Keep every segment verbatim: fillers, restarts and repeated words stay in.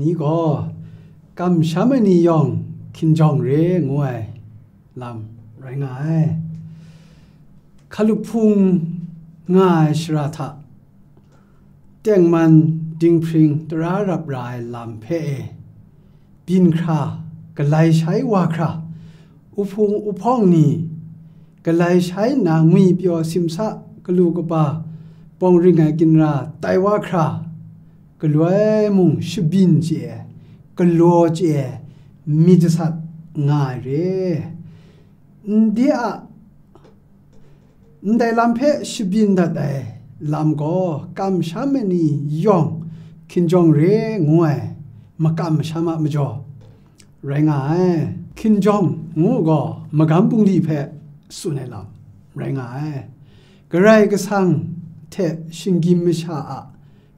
ni gaw, kamsham ai ni yawng hkinjawng re ngu ai lam rai nga ai. Hkalup hpung nga ai shara hta tengman dinghpring tara rap ra ai lam hpe e, byin hkra, galai shai wa hkra, uhpung uhpawng ni, galai shai nna ngwi pyaw simsa galu kaba bawng ring ai ginra tai wa hkra, galoi mung shabyin chye ai, galaw chye ai myit jasat nga ai re. Ndai a, ndai lam hpe shabyin dat ai lam gaw kamsham ai ni yawng hkinjawng re ngu ai makam masham a majaw rai nga ai. Hkinjawng ngu gaw magam bungli hpe tsun ai lam rai nga ai. Karai Kasang hte shinggyim masha a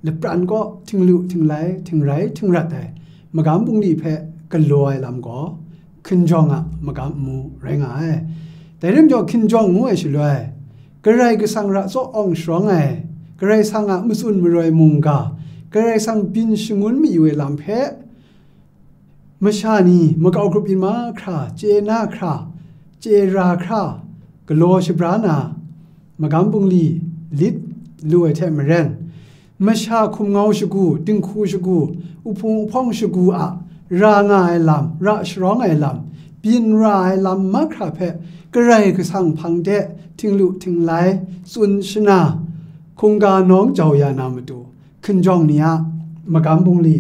lapran kaw htinglu htinglai, htingrai htingrat ai magam bungli hpe galaw ai lam gaw hkinjawng a magam amu rai nga ai. Dai rai majaw, hkinjawng ngu ai shaloi, Karai Kasang ra tsaw awng sharawng ai, Karai Kasang a matsun maroi mungga, Karai Kasang byin shangun mayu ai lam hpe masha ni makau grup yin ma hkra, chye na hkra, chye ra hkra, galaw shabra na, magam bungli lit lu ai hte maren, masha hkum ngau shagu, dinghku shagu, uhpung uhpawng shagu a ra nga ai lam, ra sharawng ai lam, byin ra ai lam mahkra hpe Karai Kasang hpang de htinglu htinglai tsun shana, hkungga nawng jau ya na matu, hkinjawng ni a magam bungli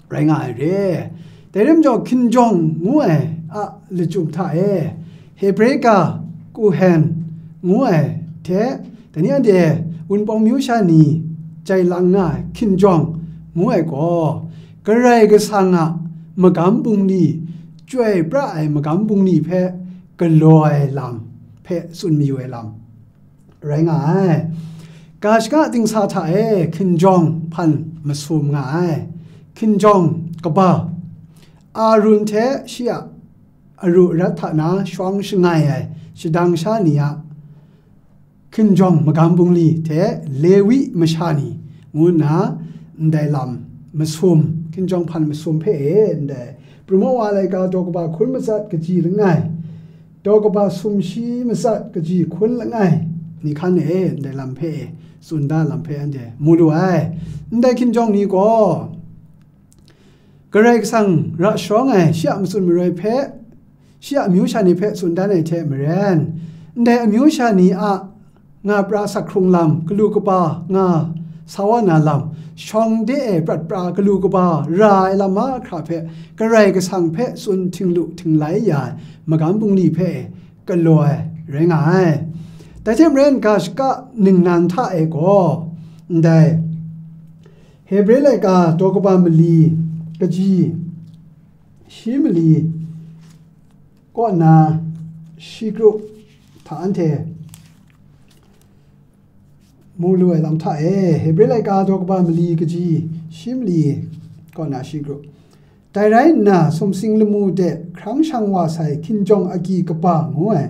rai nga ai re. Dai rai majaw, hkinjawng ngu ai a lachyum hta e, Hebre ga Kuhen ngu ai hte, dai ni anhte Wunpawng myu sha ni jai lang nga ai hkinjawng ngu ai gaw, Karai Kasang a magam bungli, chyoi pra ai magam bungli hpe galaw ai lam hpe tsun mayu ai lam rai nga ai. Ga shaka dingsa hta e hkinjawng hpan masum nga ai. Hkinjawng kaba, Arun hte shi a aru arat hta na shawng shangai ai shadang sha ni a hkinjawng magam bungli hte Lewi masha ni ngu nna ndai lam masum, hkinjawng hpan masum hpe e ndai Prumawa laika daw kaba hkun matsat kaji langai, daw kaba sumshi matsat kaji hkun langai ni hkan e ndai lam hpe e tsun da lam hpe anhte mu lu ai. Ndai hkinjawng ni gaw Karai Kasang ra sharawng ai shi a matsun maroi hpe, shi a amyu sha ni hpe tsun dan ai hte maren, ndai amyu sha ni a nga pra sak hkrung lam, galu kaba nga sa wa na lam, shawng de e prat pra galu kaba ra ai lam mahkra hpe Karai Kasang hpe tsun htinglu htinglai ya ai magam bungli hpe e galaw ai rai nga ai. Dai hte maren, ga shaka ningnan hta e gaw, ndai Hebre laika daw kaba mali kaji shi mali kaw nna shi grup hta anhte mu lu ai lam hta e, Hebre laika daw kaba mali kaji shi mali kaw nna shi grup. Dai rai nna, sumsing lamu de hkrang shang wa sai hkinjawng agyi kaba ngu ai,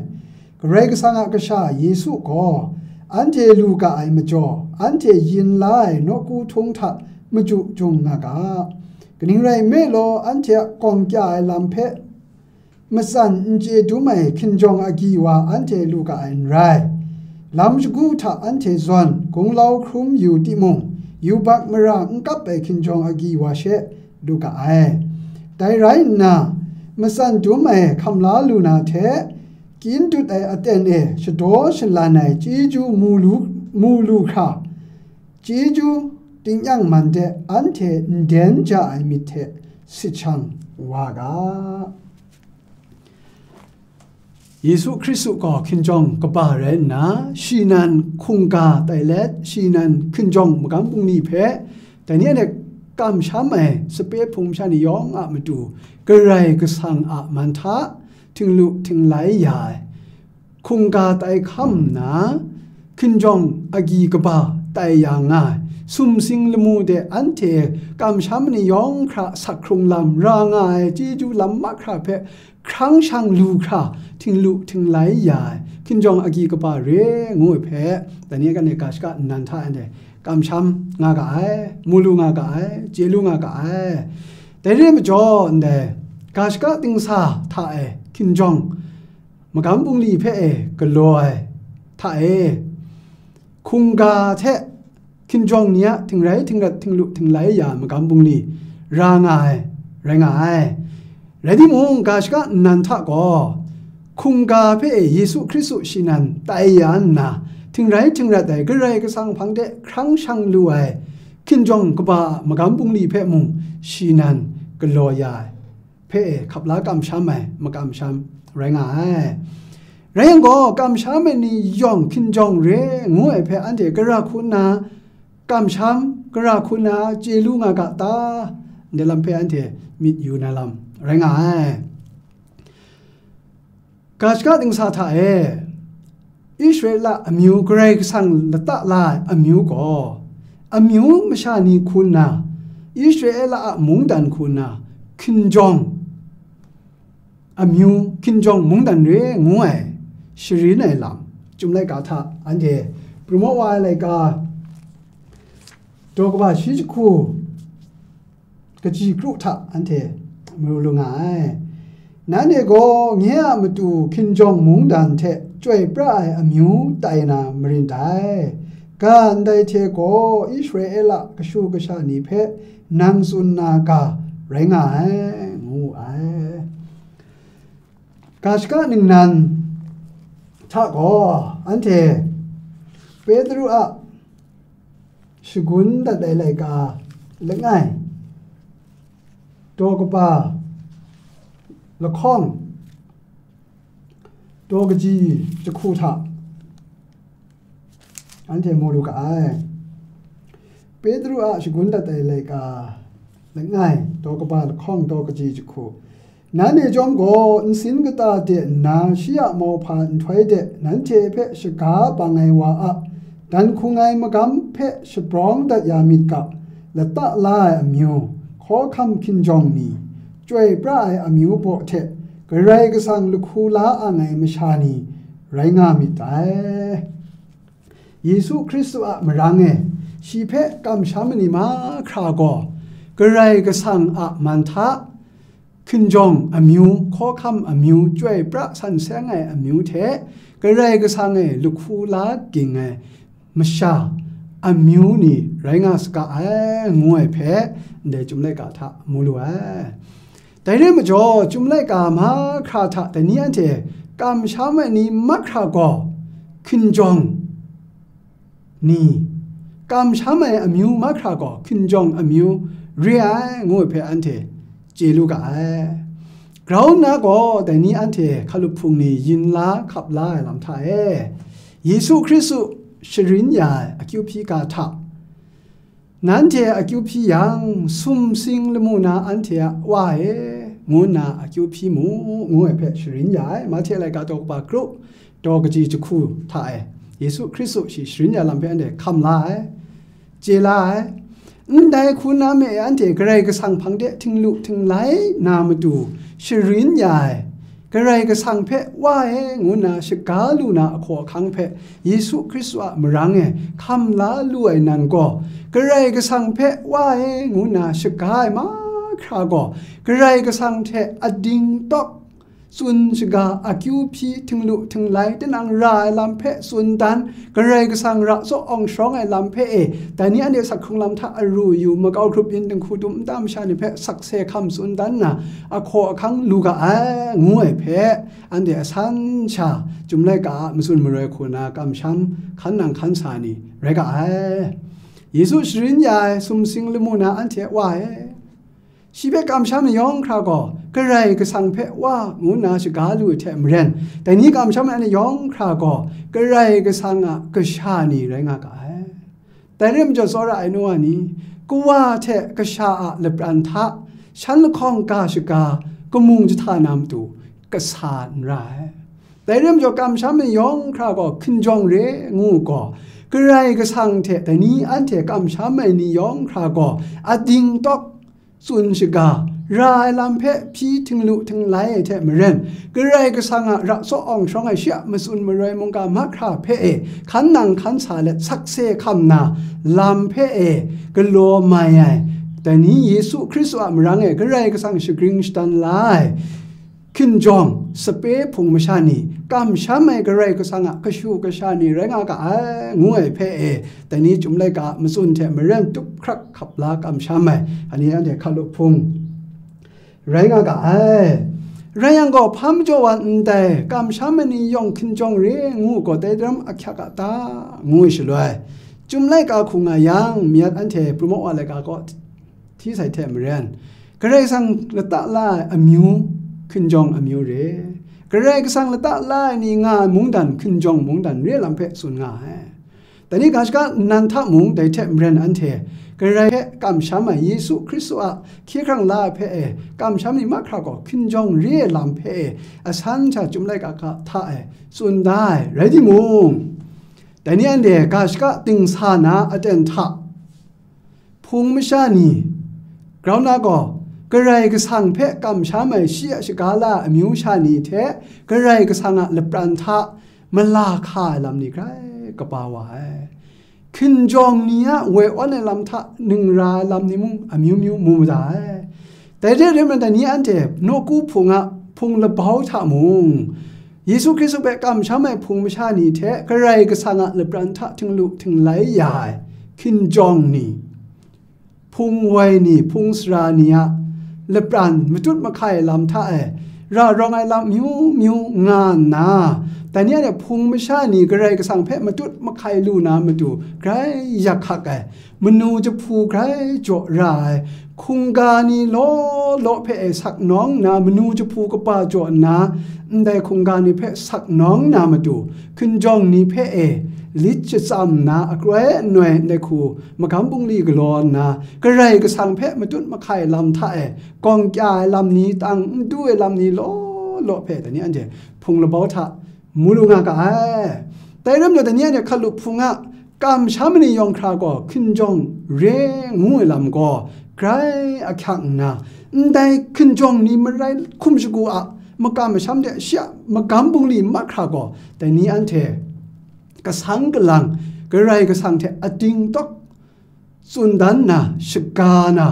Karai Kasang a Kasha Yesu gaw anhte lu ga ai majaw, anhte yin la ai nawku htung hta machyu jung nga ga. Kaning rai nme law, anhte a gawng kya ai lam hpe matsan n chye dum ai hkinjawng agyi wa anhte lu ga ai n rai. Lam shagu hta anhte zawn gunglau hkrum yu timung, yubak mara n kap ai hkinjawng agyi wa she lu ga ai. Dai rai nna, matsan dum ai hkam la lu na hte, kyin dut ai aten e shadaw shalan ai chyeju mu lu, mu lu hkra, chyeju tingnyang man de anhte nden ja ai myit hte sit shang wa ga. Yesu Hkristu gaw hkinjawng kaba rai nna, shi nan hkungga tai let, shi nan hkinjawng magam bungli hpe, dai ni anhte kamsham ai sape hpung masha ni yawng a matu, Karai Kasang a man hta htinglu htinglai ya ai, hkungga tai hkam nna, hkinjawng agyi kaba tai ya nga ai, sumsing lamu de anhte kamsham ni yawng hkra sak hkrung lam ra nga ai chyeju lam mahkra hpe hkrang shang lu hkra, htinglu htinglai ya ai hkinjawng agyi kaba re ngu ai hpe, dai ni anhte ga shaka nnan hta anhte kamsham nga ga ai, mu lu nga ga ai, chye lu nga ga ai. Dai re ai majaw, ndai ga shaka dingsa hta e hkinjawng magam bungli hpe e galaw ai hta e, hkungga hte hkinjawng ni a htingrai htingrat htinglu htinglai ya magam bungli ra nga ai, rai nga ai. Rai timung, ga shaka nnan hta gaw, hkungga hpe e Yesu Hkristu shi nan tai ya nna, htingrai htingrat ai Karai Kasang hpang de hkrang shang lu ai hkinjawng kaba a magam bungli hpe mung shi nan galaw ya ai hpe e hkap la kamsham ai, makamsham rai nga ai. Rai yang gaw, kamsham ai ni yawng hkinjawng re ngu ai hpe anhte gara hku nna kamsham, gara hku nna chye lu nga ga ta? Ndai lam hpe anhte myit yu na lam rai nga ai. Ga shaka dingsa hta e, Israela amyu Karai Kasang lata la ai amyu gaw, amyu masha ni hku nna, Israela a mungdan hku nna, hkinjawng amyu, hkinjawng mungdan re ngu ai, sharin ai lam, Chyum laika hta anhte pru wa ai laika, daw kaba shi jahku, kaji kru hta anhte maru lu nga ai. Nanhte gaw nye a matu hkinjawng mungdan hte chyoi pra ai amyu tai na marin dai. Ga ndai hte gaw Israela kashu kasha ni hpe nang tsun na ga rai nga ai, ngu wu ai. Ga shaka ningnan hta gaw anhte Petru a shagun dat ai laika langai, daw kaba lahkawng, daw kaji jahku hta anhte mu lu ga ai. Petru a shagun dat ai laika langai, daw kaba lahkawng, daw kaji jahku. Nanhte chyawm gaw, nsin kata de nna shi a mauhpa nhtoi de nanhte hpe shaga bang ai wa a dan hkung ai magam hpe shabrawng dat ya myit ga, lata la ai amyu, hkawhkam hkinjawng ni, chyoi pra ai amyu baw hte Karai Kasang lahku la ang ai masha ni rai nga myit dai. Yesu Hkristu a marang e shi hpe kamsham ai ni mahkra gaw, Karai Kasang a man hta, hkinjawng amyu, hkawhkam amyu, chyoi pra san seng ai amyu hte Karai Kasang e lahku la ging ai masha amyu ni rai nga saga ai, ngu ai hpe ndai Chyum laika hta mu lu ai. Dai re ai majaw, Chyum laika mahkra hta dai ni anhte kamsham ai ni mahkra gaw hkinjawng ni, kamsham ai amyu mahkra gaw hkinjawng amyu re ai, ngu ai hpe anhte chye lu ga ai. Grau nna gaw, dai ni anhte hkalup hpung ni yin la hkap la ai lam hta e, Yesu Hkristu sharin ya ai akyu hpyi ga hta, nanhte akyu hpyi yang, sumsing lamu na anhte a Wa e, ngu nna akyu hpyi mu, ngu ai hpe sharin ya ai. Mahte laika daw kaba kru, daw kaji jahku hta e, Yesu Hkristu shi sharin ya lam hpe anhte hkam la ai, chye la ai. Ndai hku na me e anhte Karai Kasang hpang de htinglu htinglai na matu sharin ya ai, Karai Kasang hpe Wa e ngu nna shaga lu na ahkaw ahkang hpe Yesu Hkristu a marang e hkam la lu ai nan gaw, Karai Kasang hpe Wa e ngu nna shaga ai mahkra gaw, Karai Kasang hte ading tawk tsun shaga, akyu hpyi, htinglu htinglai, tinang ra ai lam hpe tsun dan, Karai Kasang ra tsaw awng sharawng ai lam hpe e, dai ni anhte sak hkrung lam hta aru yu, makau hkrup yin dinghku dum nta masha ni hpe sakse hkam tsun dan nna, ahkaw ahkang lu ga ai, ngu ai hpe, anhte asan sha Chyum laika a matsun maroi hku na kamsham hkan nang hkan sa ni rai ga ai. Yesu sharin ya ai sumsing lamu na anhte a Wa e, shi hpe kamsham ai yawng hkra gaw, Karai Kasang hpe Wa ngu nna shaga lu ai hte maren, dai ni kamsham ai ni yawng hkra gaw, Karai Kasang a kasha ni rai nga ga ai. Dai re ai majaw, tsawra ai nu wa ni, Kawa hte Kasha a lapran hta shan lahkawng ga shaga, kamung jahta na matu kasa n ra ai. Dai re ai majaw, kamsham ai yawng hkra gaw hkinjawng re ngu gaw, Karai Kasang hte dai ni anhte kamsham ai ni yawng hkra gaw ading tawk tsun shaga, ra ai lam hpe hpyi htinglu htinglai ai hte maren, Karai Kasang a ra tsaw awng sharawng ai shi a matsun maroi mungga mahkra hpe e hkan nang hkan sa let sakse hkam na lam hpe e galaw mai ai, dai ni Yesu Hkristu a marang e Karai Kasang shagring shadan la ai, hkinjawng, sape hpung masha ni, kamsham ai Karai Kasang a kashu kasha ni rai nga ga ai, ngu ai hpe e, dai ni Chyum Laika a matsun hte maren tup hkrak hkap la kamsham ai, ani anhte hkalup hpung rai nga ga ai. Rai yang gaw, hpa majaw wa ndai kamsham ai ni yawng hkinjawng re ngu gaw, dai daram ahkyak a ta? Ngu shaloi, Chyum Laika hku nga yang, mi at anhte pru maw wa laika kaw hti sai hte maren, Karai Kasang lata la ai amyu, hkinjawng amyu re. Karai Kasang lata la ai ni nga ai mungdan, hkinjawng mungdan re lam hpe tsun nga ai. Dai ni ga shaka nnan hta mung, dai hte maren anhte Karai hpe kamsham ai Yesu Hkristu a hkye hkrang la ai hpe e kamsham ni mahkra gaw hkinjawng re ai lam hpe e asan sha Chyum Laika hta e tsun da ai. Rai timung, dai ni anhte ga shaka dingsa na aten hta, hpung masha ni, grau na gaw, Karai Kasang hpe kamsham ai shi a shaga la ai amyu sha ni hte Karai Kasang a lapran hta mala hka ai lam ni grai kaba wa ai. Hkinjawng ni a woi awn ai lam hta ning ra ai lam ni mung amyu myu mu mada ai. Dai hte rim ai dai ni anhte nawku hpung a hpung labau hta mung, Yesu Hkristu hpe kamsham ai hpung masha ni hte Karai Kasang a lapran hta htinglu htinglai ya ai hkinjawng ni, hpung woi ni, hpung sara ni a lapran matut mahkai lam hta e ra rawng ai lam myu myu nga nna, dai ni anhte hpung masha ni Karai Kasang hpe matut mahkai lu na matu grai yak hkak ai, manu jahpu grai jaw ra ai, hkungga ni law law hpe e sak nawng nna, manu jahpu kaba jaw nna, ndai hkungga ni hpe sak nawng na matu, hkinjawng ni hpe e lit shatsam nna, akroi anoi ndai hku magam bungli galaw nna, Karai Kasang hpe matut mahkai lam hta e gawng kya ai lam ni, tang n du ai lam ni law law hpe dai ni anhte hpung labau hta mu lu nga ga ai. Dai ram gaw, dai ni anhte hkalup hpung a kamsham ai ni yawng hkra gaw hkinjawng re ngu ai lam gaw grai ahkyak nna, ndai hkinjawng ni marai hkum shagu a makam masham de shi a magam bungli mahkra gaw, dai ni anhte kasang kalang Karai Kasang hte ating tawk tsun dan na, shaga na,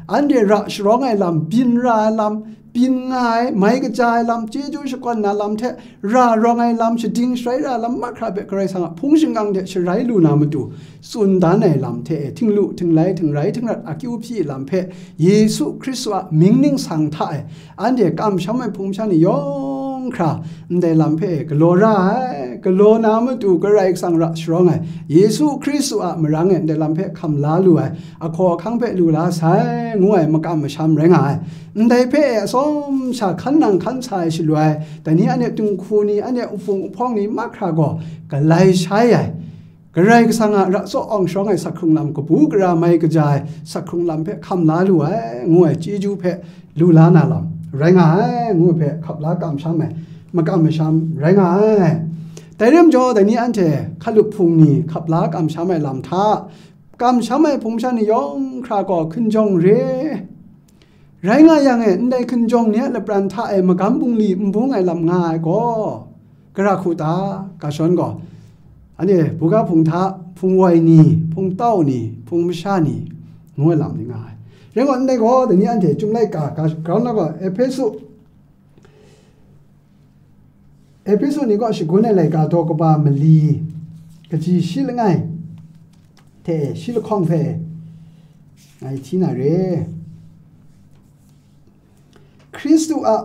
anhte ra sharawng ai lam, byin ra ai lam, byin nga ai, mai kaja ai lam, chyeju shakawn na lam hte ra rawng ai lam, shading sharai ra ai lam mahkra hpe Karai Kasang a hpung shingkang hte sharai lu na matu, tsun dan ai lam hte e htinglu, htinglai, htingrai, htingrat, akyu hpyi lam hpe Yesu Hkristu a mying ningsang hta e anhte kamsham ai hpung masha ni yawng hkra ndai lam hpe galaw ra ai, galaw na matu Karai Kasang ra sharawng ai, Yesu Hkristu a marang e ndai lam hpe hkam la lu ai, ahkaw ahkang hpe lu la sai, ngu ai makam masham rai nga ai. Ndai hpe e atsawm sha hkan nang hkan sa ai shaloi, dai ni anhte dinghku ni, anhte uhpung uhpawng ni mahkra gaw galai shai ai, Karai Kasang a ra tsaw awng sharawng ai sak hkrung lam, kabu gara mai kaja ai sak hkrung lam hpe hkam la lu ai, ngu ai chyeju hpe lu la na lam rai nga ai, ngu ai hpe hkap la kamsham ai, makam masham rai nga ai. Dai rim jaw, dai ni anhte hkalup hpung ni hkap la kamsham ai lam hta, kamsham ai hpung masha ni yawng hkra gaw hkinjawng re, rai nga yang e, ndai hkinjawng ni a lapran hta e magam bungli n bung ai lam nga ai gaw, gara hku ta, ga shawn gaw, anhte buga hpung hta, hpung woi ni, hpung tau ni, hpung masha ni, ngu ai lam ni nga ai. Rai gaw, ndai gaw, dai ni anhte Chyum Laika, ga, grau na gaw, Ehpesu, Ehpesu ni kaw shagun ai laika daw kaba mali, kaji shi langai hte shi lahkawng hpe ngai hti na re. Hkristu a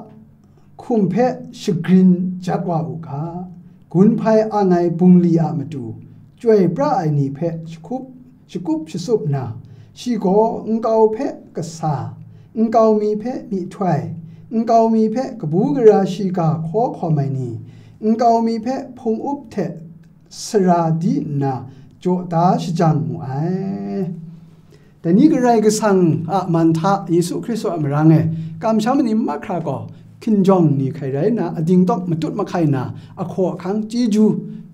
hkum hpe shagrin jat wa u ga, gun hpai ang ai bungli a matu, chyoi pra ai ni hpe shakup, shakup shasup nna, shi gaw nkau hpe kasa, nkau mi hpe myihtoi, nkau mi hpe kabu gara shiga hkaw hkawm ai ni, nkau mi hpe hpung up hte sara di nna jaw da shajang mu ai. Dai ni Karai Kasang a man hta Yesu Hkristu a marang e kamsham ai ni mahkra gaw hkinjawng ni hkai rai nna, ading tawk matut mahkai na, ahkaw ahkang chyeju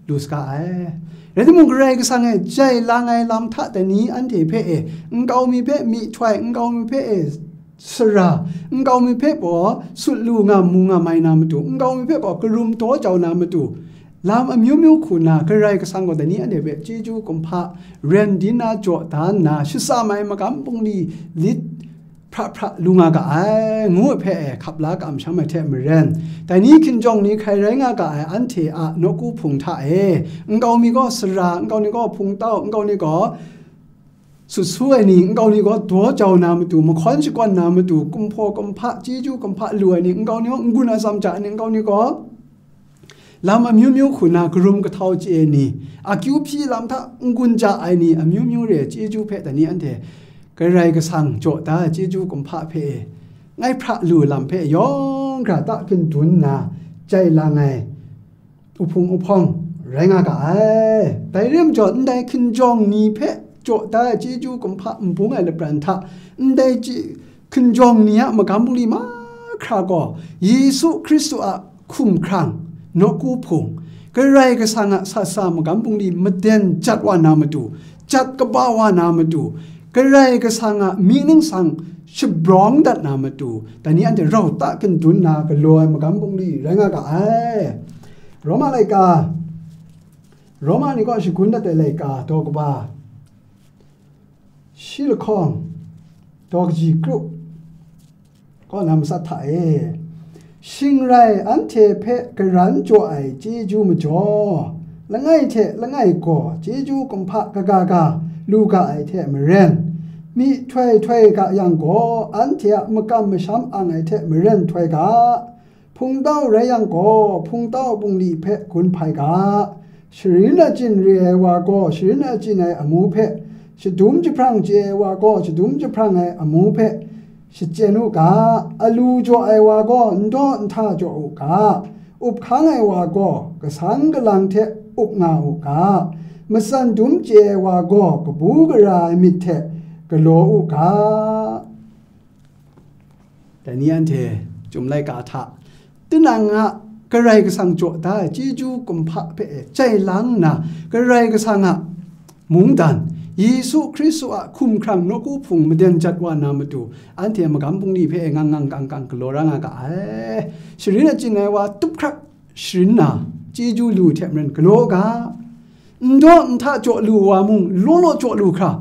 lu saga ai. Rai timung, Karai Kasang e jai lang ai lam hta dai ni anhte hpe e, nkau mi hpe myihtoi, nkau mi hpe e sara, nkau mi hpe gaw sut lu nga mu nga mai na matu, nkau mi hpe gaw karum daw jau na matu, lam amyu myu hku nna Karai Kasang gaw dai ni anhte hpe chyeju kumhpa ren din na jaw da nna, shatsam ai magam bungli lit hpra hpra lu nga ga ai, ngu ai hpe e hkap la kamsham ai hte maren, dai ni hkinjawng ni hkrai rai nga ga ai anhte a nawku hpung hta e, nkau mi gaw sara, nkau ni gaw hpungtau, nkau ni gaw sut su ai ni, nkau ni gaw daw jau na matu, mahkawn shakawn na matu, kumhpaw kumhpa, chyeju kumhpa lu ai ni, nkau ni gaw n-gun atsam ja ai ni, nkau ni gaw lam amyu myu hku na karum kahtau chye ai ni, akyu hpyi lam hta n-gun ja ai ni, amyu myu re ai chyeju hpe dai ni anhte Karai Kasang jaw da ai chyeju kumhpa hpe ngai hpra lu ai lam hpe yawng hkra ta hkindun nna jai lang ai uhpung uhpawng rai nga ga ai. Dai re majaw, ndai hkinjawng ni hpe jaw da ai chyeju kumhpa nbung ai lapran hta, ndai chye-, hkinjawng ni a magam bungli mahkra gaw Yesu Hkristu a hkumhkrang, nawku hpung, Karai Kasang a sat sa magam bungli maden jat wa na matu, jat kaba wa na matu, Karai Kasang a mying ningsang shabrawng dat na matu, dai ni anhte rau ta hkindun na galaw ai magam bungli rai nga ga ai. Roma laika, Roma ni kaw shagun dat ai laika, daw kaba shi lahkawng, daw kaji krup kaw na matsat hta e, shing rai anhte hpe karan jaw ai chyeju majaw, langai hte langai gaw chyeju kumhpa kaga ga lu ga ai hte maren, myihtoi htoi ga yang gaw, anhte a makam masham ang ai hte maren htoi ga, hpungtau rai yang gaw, hpungtau bungli hpe gun hpai ga, sharin achyin re ai wa gaw, sharin achyin ai amu hpe, shadum jahprang chye ai wa gaw, shadum jahprang ai amu hpe shachyen u ga, alu jaw ai wa gaw, n daw n hta jaw u ga, up hkang ai wa gaw, kasang kalang hte up nga u ga, matsan dum chye ai wa gaw, kabu gara ai myit hte galaw u ga. Dai ni anhte chyum laika hta, tinang a Karai Kasang jaw da ai chyeju kumhpa hpe e jai lang nna, Karai Kasang a mungdan, Yesu Hkristu a hkumhkrang nawku hpung maden jat wa na matu, anhte magam bungli hpe e ngang ngang kang kang galaw ra nga ga ai. Sharin achyin ai wa tup hkrak sharin na, chyeju lu hte maren galaw u ga. N daw n hta jaw lu wa mung, law law jaw lu hkra,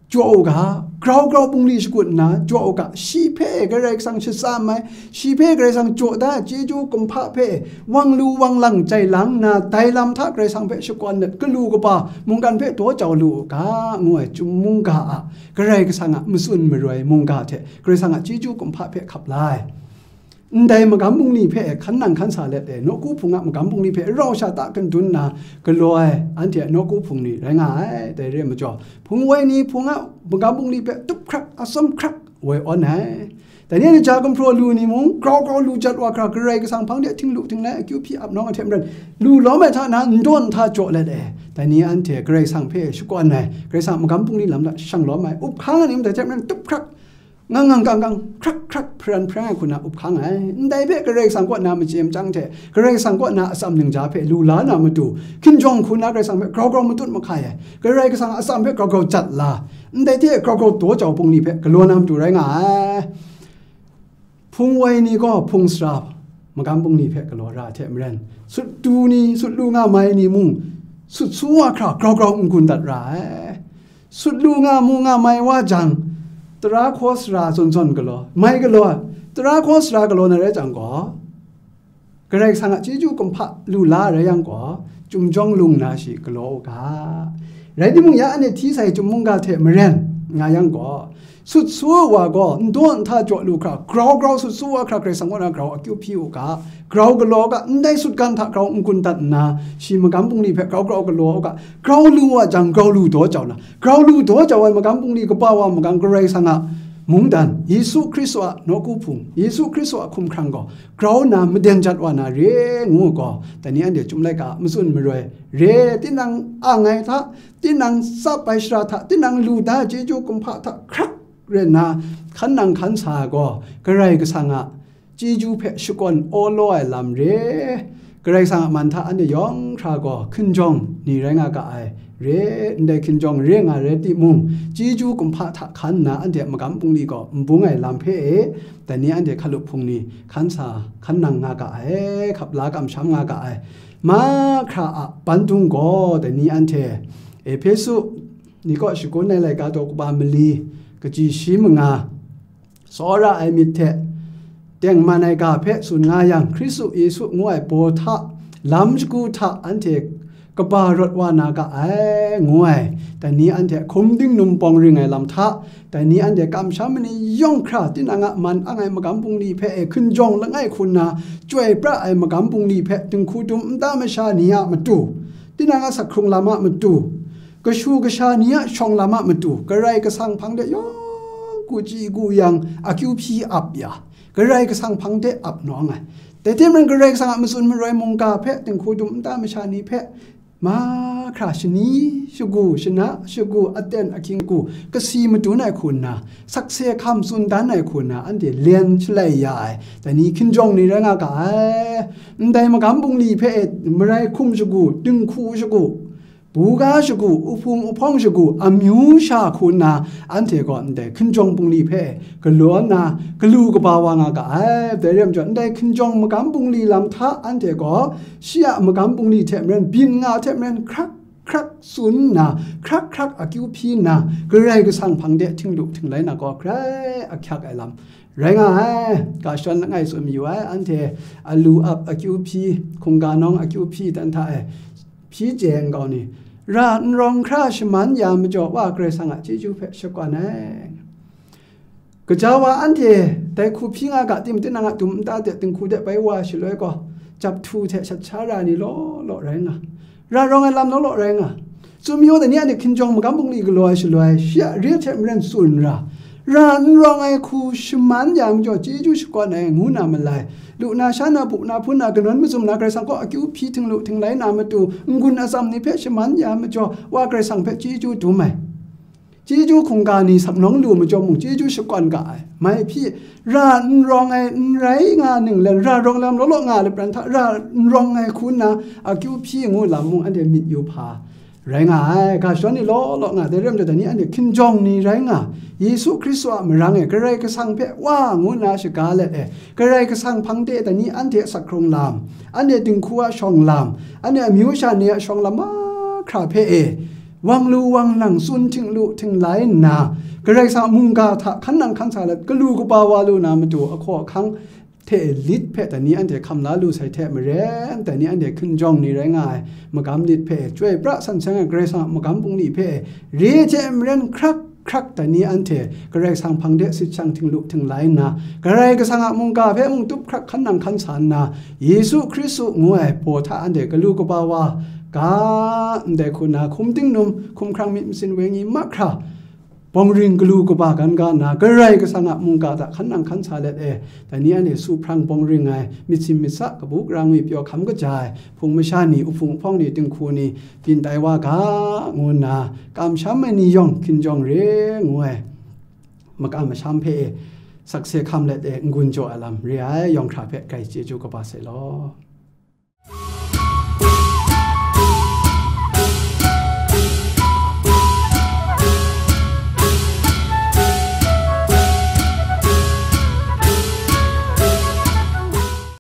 jaw u ga, grau grau bungli shakut nna jaw u ga, shi hpe Karai Kasang shatsam ai, shi hpe Karai Kasang jaw da ai chyeju kumhpa hpe wang lu wang lang jai lang nna, dai lam hta Karai Kasang hpe shakawn let, galu kaba mungkan hpe daw jau lu u ga, ngu ai chyum mungga a, Karai Kasang a matsun maroi mungga hte Karai Kasang a chyeju kumhpa hpe hkap la ai. Ndai magam bungli hpe hkan nang hkan sa let e, nawku hpung a magam bungli hpe rau sha ta hkundun nna galaw ai, anhte a nawku hpung ni rai nga ai. Dai re ai majaw, hpung woi ni hpung a magam bungli hpe tup hkrak, atsam hkrak woi awn ai. Dai ni a ja gumhpraw lu ni mung, grau grau lu jat wa hkra, Karai Kasang hpang de htinglu htinglai akyu hpyi ap nawng ai hte maren, lu lawm ai hta na n daw n hta jaw let e. Dai ni anhte Karai Kasang hpe shakawn ai, Karai Kasang a magam bungli lam hta shang lawm ai, up hkang ai ni ndai hte maren tup hkrak, ngang ngang kang kang, hkrak hkrak, hparan hparan ai hku na up hkang ai. Ndai hpe Karai Kasang kaw na machye machyang hte, Karai Kasang kaw na atsam ningja hpe lu la na matu, hkinjawng hku na Karai Kasang hpe grau grau matut mahkai ai, Karai Kasang a atsam hpe grau grau jat la, ndai hte grau grau daw jau bungli hpe galaw na matu rai nga ai. Hpung woi ni gaw hpung sara magam bungli hpe galaw ra ai hte maren, sut du ni, sut lu nga mai ni mung, sut su wa hkra grau grau n-gun dat ra ai. Sut lu nga mu nga mai wa jang, tara hkaw sara zawn zawn galaw, mai galaw, tara hkaw sara galaw na rai jang gaw, Karai Kasang a chyeju kumhpa lu la rai yang gaw, chyum jawng lung na shi galaw u ga. Rai timung, ya anhte hti sai chyum mungga hte maren nga yang gaw, sut su ai wa gaw n daw n hta jaw lu hkra, grau grau sut su wa hkra, Karai Kasang kaw na grau akyu hpyi u ga, grau galaw ga, ndai sutgan hta grau n-gun dat nna, shi magam bungli hpe grau grau galaw u ga, grau lu wa jang, grau lu daw jau na, grau lu daw jau ai magam bungli kaba wa magang Karai Kasang a mungdan, Yesu Hkristu a nawku hpung, Yesu Hkristu a hkumhkrang gaw grau na maden jat wa na re ngu gaw, dai ni anhte chyum laika a matsun maroi re, tinang ang ai hta, tinang tsap ai shara hta, tinang lu da ai chyeju kumhpa hta hkrak rai nna, hkan nang hkan sa ai gaw, Karai Kasang a chyeju hpe shakawn awlaw ai lam re. Karai Kasang a man hta anhte yawng hkra gaw hkinjawng ni rai nga ga ai, re, ndai hkinjawng re nga rai timung, chyeju kumhpa hta hkan nna anhte a magam bungli gaw n bung ai lam hpe e, dai ni anhte hkalup hpung ni hkan sa, hkan nang nga ga ai, hkap la kamsham nga ga ai. Mahkra a bandung gaw, dai ni anhte Ehpesu ni kaw shagun ai laika daw kaba mali, kaji shi manga, tsawra ai myit hte tengman ai ga hpe tsun nga yang, Hkristu Yesu ngu ai baw hta, lam shagu hta anhte kaba rawt wa na ga ai, ngu ai. Dai ni anhte hkum dingnum bawng ring ai lam hta, dai ni anhte kamsham ai ni yawng hkra, tinang a man ang ai magam bungli hpe e hkinjawng langai hku nna, chyoi pra ai magam bungli hpe dinghku dum nta masha ni a matu, tinang a sak hkrung lam a matu, kashu kasha ni a shawng lam a matu, Karai Kasang hpang de yawng gu chyi gu yang, akyu hpyi ap ya, Karai Kasang hpang de ap nawng ai. Dai hte maren Karai Kasang a matsun maroi mungga hpe dinghku dum nta masha ni hpe mahkra shani shagu, shana shagu, aten ahkying gu, kasi madun ai hku nna, sakse hkam tsun dan ai hku nna, anhte len shalai ya ai, dai ni hkinjawng ni rai nga ga ai. Ndai magam bungli hpe e marai hkum shagu, dinghku shagu, buga shagu, uhpung uhpawng shagu, amyu sha hku nna, anhte gaw ndai hkinjawng bungli hpe galaw nna, galu kaba wa nga ga ai. Dai rai majaw, ndai hkinjawng magam bungli lam hta anhte gaw shi a magam bungli hte maren, byin nga hte maren, hkrak hkrak tsun nna, hkrak hkrak akyu hpyi nna, Karai Kasang hpang de htinglu htinglai na gaw grai ahkyak ai lam rai nga ai. Ga shadawn langai tsun mayu ai, anhte alu ap akyu hpyi, hkungga nawng akyu hpyi dan hta e hpyi chye nkau ni, ra n rawng hkra shaman ya majaw, Wa Karai Kasang a chyeju hpe shakawn ai. Gaja wa anhte dai hku hpyi nga ga tim, tinang a dum nta de dinghku de bai wa shaloi gaw, jap htu hte shat sha ra ni law law rai nga, ra rawng ai lam law law rai nga. Tsun mayu, dai ni anhte hkinjawng magam bungli galaw ai shaloi, shi a re hte maren tsun ra, ra n rawng ai hku shaman ya majaw, chyeju shakawn ai ngu na malai, lu na, sha na, bu na, hpun na, kanawn mazum na, Karai Kasang kaw akyu hpyi htinglu htinglai na matu, n-gun atsam ni hpe shaman ya majaw, Wa Karai Kasang hpe chyeju dum ai. Chyeju hkungga ni sak nawng lu majaw mung, chyeju shakawn ga ai. Mai hpyi, ra n rawng ai, n rai nga ninglen, ra rawng lam law law nga ai lapran hta, ra n rawng ai hku nna akyu hpyi ngu lam mung, anhte myit yu hpa rai nga ai. Ga shadawn ni law law nga, dai rai majaw, dai ni anhte hkinjawng ni rai nga, Yesu Hkristu a marang e Karai Kasang hpe Wa ngu nna shaga let e, Karai Kasang hpang de dai ni anhte a sak hkrung lam, anhte dinghku a shawng lam, anhte amyu sha ni a shawng lam mahkra hpe e, wang lu wang lang tsun htinglu htinglai nna, Karai Kasang a mungga hta hkan nang hkan sa let, galu kaba wa lu na matu, ahkaw ahkang hte lit hpe dai ni anhte hkam la lu sai hte maren, dai ni anhte hkinjawng ni rai nga ai magam lit hpe chyoi pra san seng ai Karai Kasang a magam bungli hpe re hte maren hkrak hkrak dai ni anhte Karai Kasang hpang de sit shang htinglu htinglai nna, Karai Kasang a mungga hpe mung tup hkrak hkan nang hkan sa nna, Yesu Hkristu ngu ai baw hta anhte galu kaba wa ga, ndai hku na hkum dingnum, hkumhkrang myit masin wenyi mahkra, bawng ring galu kaba gan ga nna, Karai Kasang a mungga hta hkan nang hkan sa let e, dai ni anhte su hprang bawng ring ai, myit sin myit sa, kabu gara ngwi pyaw hkam kaja ai, hpung masha ni, uhpung uhpawng ni, dinghku ni, byin tai wa ga, ngu nna, kamsham ai ni yawng hkinjawng re ngu ai, makam masham hpe e, sakse hkam let e, n-gun jaw ai lam re ai, yawng hkra hpe grai chyeju kaba sai law.